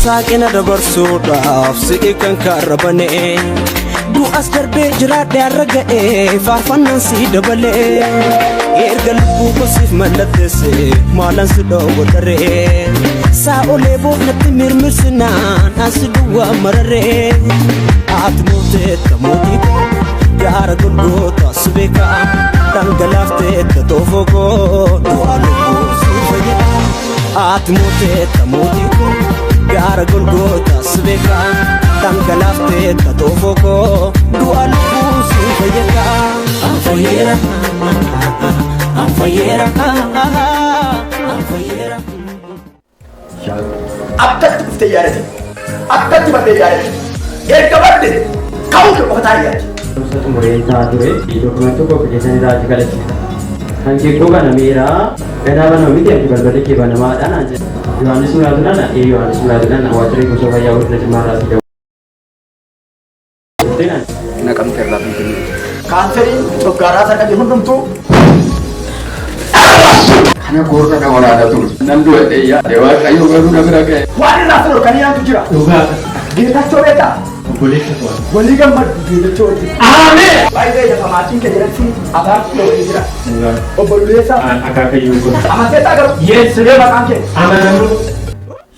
Saaqina dabarsuudhaaf si'i kan karra banee. Du'as darbee jiraadhe har'a ga'ee faarfannaan si dabalee. Erga lubbuu kosiif mallatteesse maalan si dhoowwadharee. Saa'olee boonatti mirmirsinaan asi duwwaa mararee. Ati mooteetta mootii koo gaara golgoota si beekaa dhangalaafteetta toofoo koo du'a lubbuu si fayyada. Ati mooteetta mootii koo gaara golgoota si beekaa dhangalaafteetta toofoo koo du'a lubbuu si fayyada. Anfayyeera, anfayyeera, anfayyeera. Akkatti dhuftee yaadate, akkatti badee yaadate, erga badde ka'uu kee qofa taa'ee yaadde. Barumsa xumuree taa'aa ture. Dookumentii koo fidee irraa achi galachiisa. Kan kee koo banameera. Ganaa banama miti, ati balballi kee banamaadha naan jedhe. Yohaannis Mulaatuudhaan ee Yohaannis Mulaatuudhaan waajjira gosa fayyaa godina Jimmaarraa si daawwatte naan jedhe. Naqamte irraa Finfinnee. Kaanseriin coggaaraa sana jiru hundumtuu Kana koorra na waraana ture. Nan du'e yaade, Waaqayyo garuu na bira ga'e. Waan irraa sun kan yaantu jira. Dhugaa. Geetachoo beektaa? Obboleessa koo. Walii gammadu Geetachoo wajjin. Ameen! Baay'ee lafa maatiin kee jalatti abaartuu wajjin jira. Obboleessa. Akaakayyuu koo. Amanteetaa garuu. Yes. Siree maqaan kee. Amanamuu.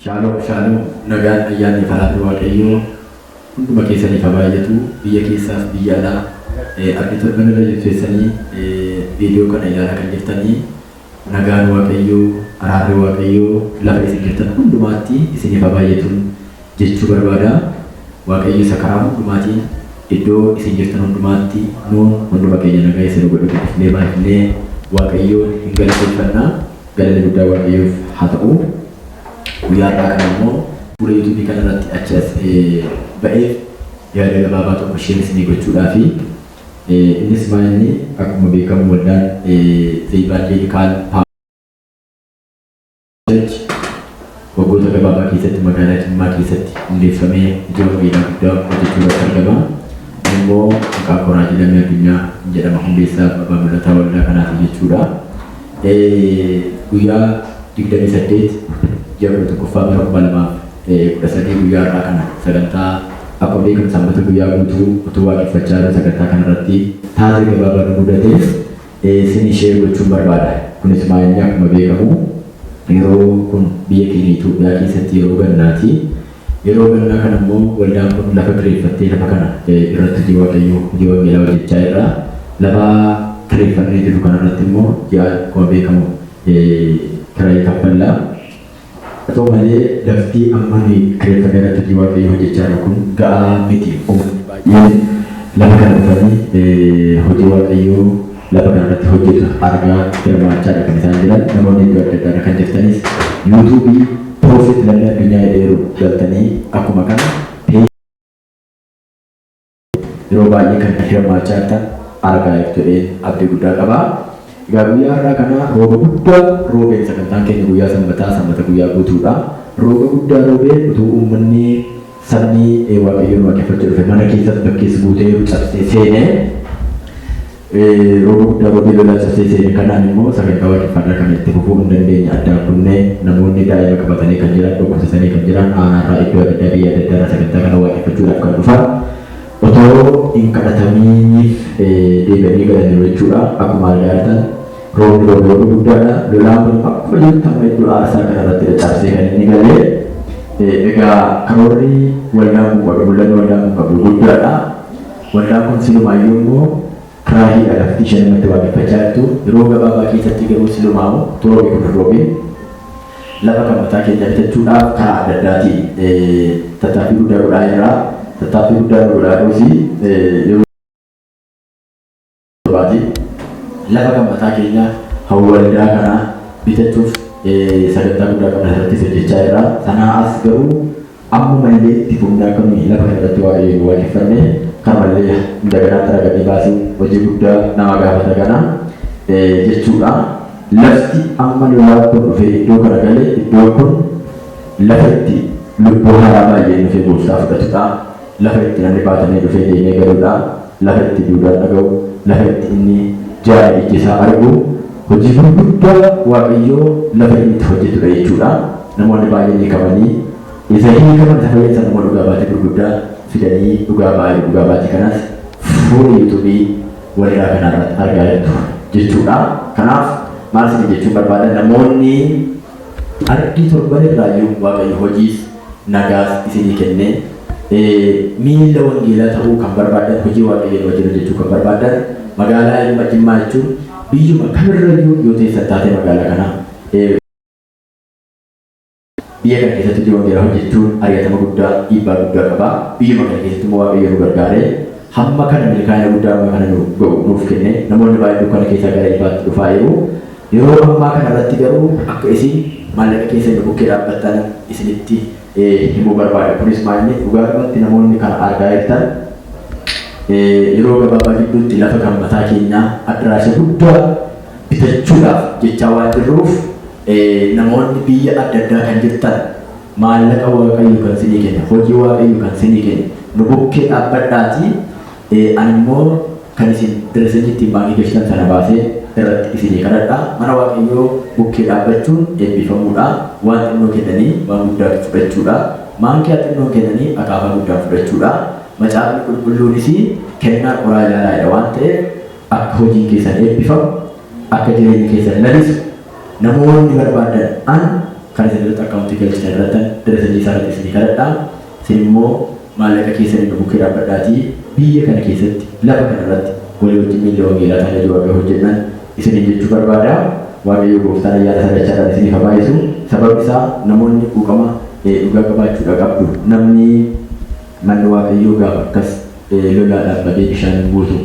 Shaaloom, shaaloom, nagaan, ayyaanni, araarri Waaqayyoo hunduma keessaniif haa baay'atu. Biyya keessaaf biyya alaa argi torban irra jirtu teessanii viidiyoo kana ilaalaa kan jirtanii, nagaan Waaqayyoo, araarri Waaqayyoo lafa isin jirtan hundumaatti isiniif haa baay'atuun jechuu barbaada. Waaqayyo isa karaa hundumaatiin iddoo isin jirtan hundumaatti nuun hunduma keenya nagaa isin godhu guddifnee baay'ifnee Waaqayyoon hin galateeffannaa. Galanni guddaa Waaqayyoof haa ta'u. Guyyaa har'aa kana immoo fuula YouTubeii kana irratti achi as ba'eef yaada gabaabaa tokko share isinii gochuudhaafi. Innis maal inni, akkuma beekamu waldaan The Evangelical Church waggoota gabaabaa keessatti magaalaa Jimmaa keessatti hundeeffamee hojii wangeelaa guddaa hojjechuu irratti argama. Inni immoo maqaa koo Raajii Lammii Addunyaa jedhama, hundeessaa abbaa mul'ataa waldaa kanaati jechuudha. Guyyaa 28 ji'a 11ffaa bara 2013, guyyaa har'aa kana sagantaa akkuma beekamu sanbata guyyaa guutuu utuu waaqeffachaa jiru sagantaa kanarratti taatee gabaabaa nu mudateef isin share gochuun barbaada. Kunis maal inni, akkuma beekamu yeroo kun biyya keenya Itoophiyaa keessatti yeroo gannaati. Yeroo gannaa kana immoo waldaan kun lafa kireeffattee lafa kana irratti hojii Waaqayyoo, hojii wangeelaa hojjechaa jirra. Lafa kireeffannee jiru kanarratti immoo ji'a akkuma beekamu kiraayi kaffallaa. Haa ta'u malee lafti amma nuyi kireeffannee irratti hojii Waaqayyoo hojjechaa jiru kun ga'aa miti. Uummanni baay'een lafa kana dhufanii hojii Waaqayyoo lafa kana irratti hojjetu argaa hirmaachaadha kan isaan jiran. Namoonni iddoo adda addaa kan jirtanis YouTubeii Prophet Lammii Addunyaa jedheeru galtanii akkuma kana yeroo baay'ee kan hirmaachaa jirtan argaa jirtu jedheen abdii guddaa qaba. Egaa guyyaa har'aa kana rooba guddaa roobeen, sagantaan keenya guyyaa sanbataa, sanbata guyyaa guutuudha. Rooba guddaa roobeen utuu uummanni sabni Waaqayyoon waaqeffachuu dhufe mana keessas bakkees guutee cabsee seenee, rooba guddaa roobee lolaa cabsee seene kanaan immoo sagantaa waaqeffannaa kana itti fufuu hin dandeenye. Addaan kunnee namoonni daa'ima qabatanii kan jiran, dhukkubsatanii kan jiran, aanaarraa, iddoo adda addaa, biyya adda addaarraa sagantaa kana waaqeffachuudhaaf kan dhufan otoo hin kadhatamiiniif deebi'anii galaniiru jechuudha. Akkuma argaa jirtan roobni roobe rooba guddaadha. Lolaan kun akkuma jirutti amma iddoo aarsaa kana irratti cabsee kan inni galee. Egaa karoorri waldaan kun qabu, mul'anni waldaan kun qabu guddaadha. Waldaan kun silumaayyuu immoo kiraayiidha lafti isheen namatti waaqeffachaa jirtu. Yeroo gabaabaa keessatti garuu silumaa'u roobi kun hin roobin lafa kan mataa keenya bitachuudhaaf karaa adda addaatiin tattaaffii guddaa godhaa jirra. Tattaaffii guddaa godhaa jirrus yeroo baati lafa kan mataa keenya waldaa kana bitachuuf sagantaa guddaa qabna, irrattis hojjechaa jirra. Sanaa as garuu ammuma illee itti fufnee akka nuyi lafa kana irratti Waaqayyoon waaqeffanne kamallee daganaa xaragamee baasuu hojii guddaa nama gaafata kana jechuudha. Lafti amma lolaan kun dhufee iddoo kana gale, iddoon kun lafa itti lubbuu haaraa baay'een dhufee gooftaa fudhatudha. Lafa itti namni baatamee dhufee deemee galudha. Lafa itti duudaan dhaga'u, lafa itti inni jaala iji isaa argu, hojii gurguddaa Waaqayyoo lafa inni itti hojjetudha jechuudha. Namoonni baay'een hiikamanii Isa hiikaman isa fayyan sana immoo dhugaa baatii gurguddaa fidanii dhugaa ba'aa jiru. Dhugaa baatii kanas fuula yuutuubii waldaa kanaa irratti argaa jirtu jechuudha. Kanaaf maal isin jechuun barbaada namoonni ardii torban irraayyuu Waaqayyo hojiis nagaas isinii kennee miilla wangeelaa ta'uu kan barbaadan hojii Waaqayyoon wajjin hojjechuu kan barbaadan magaalaa Ilma Jimmaa jechuun biyyuma kamirrayyuu yoo teessan taatee magaalaa kana biyya kana keessatti hojii wangeelaa hojjechuun ari'atama guddaa dhiibbaa guddaa qaba. Biyyuma kana keessatti immoo Waaqayyo nu gargaaree hamma kana milkaa'ina guddaa amma kana nu ga'u nuuf kenne namoonni baay'een dukkana keessaa gara ifaatti dhufaa jiru. Yeroo ammaa kana irratti garuu akka isin maallaqa keessan nu bukkee dhaabbattan isinitti himuu barbaada. Kunis maalni dhugaadhumatti namoonni kana argaa jirtan yeroo gabaabaa gidduutti lafa kan mataa keenyaa addaraasha guddaa bitachuudhaaf jechaa waan jirruuf namoonni biyya adda addaa kan jirtan maallaqa Waaqayyo kan isinii kenne hojii Waaqayyo kan isinii kenne nu bukkee dhaabbadhaatii ani immoo kan isin diresenyi ittiin baankii galchitan sana baasee irratti isinii kadhadha. Mana Waaqayyoo bukkee dhaabbachuun eebbifamuudha. Waan xinnoo kennanii waan guddaa fudhachuudha. Maankiyaa xinnoo kennanii akaafaa guddaa fudhachuudha. Macaafni qulqulluunis kennaa qoraa ilaalaadha waan ta'eef akka hojiin keessan eebbifamu, akka jireenyi keessan lalisu, namoonni barbaadan an kan isin irratti akkaawuntii galchitan irratti diresenyi isaa irratti isinii kadhadha. Isin immoo maallaqa keessanii nu bukkee dhaabbadhaatii biyya kana keessatti lafa kana irratti walii wajjin miilla wangeelaa ta'anii hojii Waaqayyoo hojjennan isiniin jechuu barbaada. Waaqayyo gooftaan ayyaana isaa dachaadhaan isiniif haa baay'isu. Sababni isaa namoonni quuqama dhugaa qabaachuudha qabdu. Namni manni Waaqayyoo gaafa akkas lolaadhaan badee bishaan guutu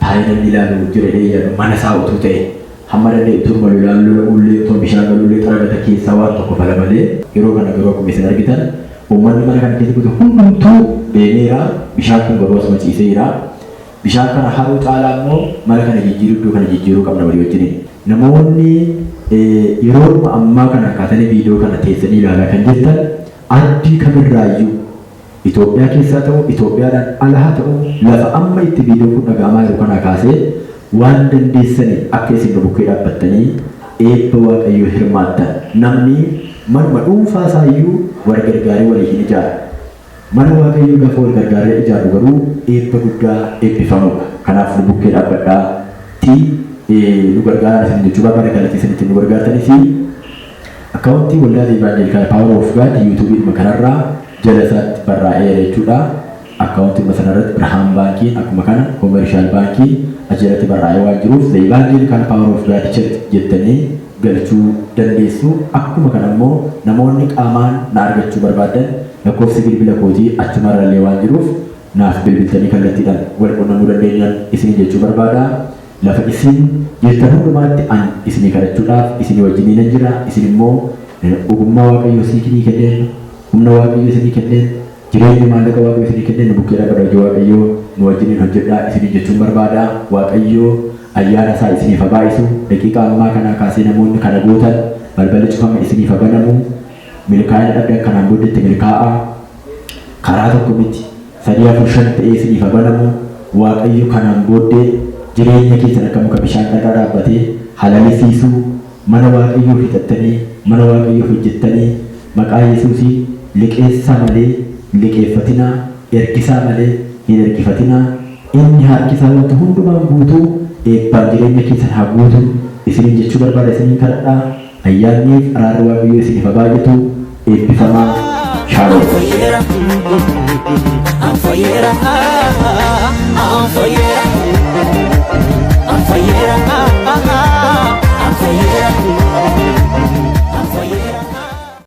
taa'ee namni ilaalu jira jedhee yaadu mana isaa utuu ta'e hamma danda'e utuu lolaan lola'ullee utuu bishaan galullee xaragata keessaa waan tokko fala malee yeroo kana garuu akkuma isin argitan uummanni mana kana keessa guutu hundumtuu deemeera. Bishaan kun garuu asuma ciiseera. Bishaan kana haruu caalaa immoo mana kana jijjiiruu iddoo kana jijjiiruu qabna walii wajjiniin. Namoonni yeroo ammaa kana kaatanii viidiyoo kana teessanii ilaalaa kan jirtan ardii kamirraayyuu Itoophiyaa keessaa ta'u Itoophiyaadhaan ala haa ta'u lafa amma itti viidiyoon kun dhaga'amaa jiru kanaa kaasee waan dandeessaniin akka isin nu bukkee dhaabbattanii eebba Waaqayyoo hirmaattan namni manuma dhuunfaa isaayyuu wal gargaaree walii hin ijaara. Mana Waaqayyoo gaafa wal gargaaree ijaarru garuu eebba guddaa eebbifamuudha. Kanaaf nu bukkee dhaabbadhaa ti nu gargaaraa isin jechuu barbaada kallattii isin ittiin nu gargaartanii fi akkaawuntii waldaa Evangelical Power of God yuutuubiidhuma kanarraa jala isaatti barraa'eera jechuudha. Akkaawuntii sanarratti Birhaan Baankiin akkuma kana Commercial Baankii achi jalatti barraa'ee waan jiruuf The Evangelical Power of God Church jettanii galchuu dandeessu. Akkuma kana immoo namoonni qaamaan na argachuu barbaadan lakkoofsi bilbila kootii achumarrallee waan jiruuf naaf bilbiltanii kallattiidhaan wal qunnamuu dandeenyan isin jechuu barbaada. Lafa isin jirtan hundumaatti an isinii kadhachuudhaaf isinii wajjinii nan jira. Isin immoo ogummaa Waaqayyoo isinii kenneen, humna Waaqayyoo isinii kenneen, jireenya maallaqa Waaqayyoo isinii kenneen nu bukkee dhaabbadha hojii Waaqayyoo nu wajjiniin hojjedhaa isinii jechuun barbaada. Waaqayyoo ayyaana isaa isiniif haa baay'isu. Daqiiqaa ammaa kanaa kaasee namoonni kana gootan balballi cufame isiniif haa banamu. Milkaa'ina dhabdan kanaan booddeetti milkaa'a. Karaa tokko miti 3 4 5 ta'ee isiniif haa banamu. Waaqayyo kanaan booddee jireenya keessan akka muka bishaan qarqara dhaabbatee halalisiisuu mana Waaqayyoo fixattanii mana Waaqayyoof hojjettanii maqaa Yesuusiin liqeessaa malee hin liqeeffatinaa, ergisaa malee hin ergifatinaa. Inni harkisaa wanta hundumaan guutuu eebbaan jireenya keessan haa guutu isiniin jechuu barbaada isiniin kadhadhaa. Ayyaanniif araarri Waaqayyoo isiniif haa baay'atu. Eebbifamaa. Shaaloom. An fayyeera, an fayyeera, an fayyeera.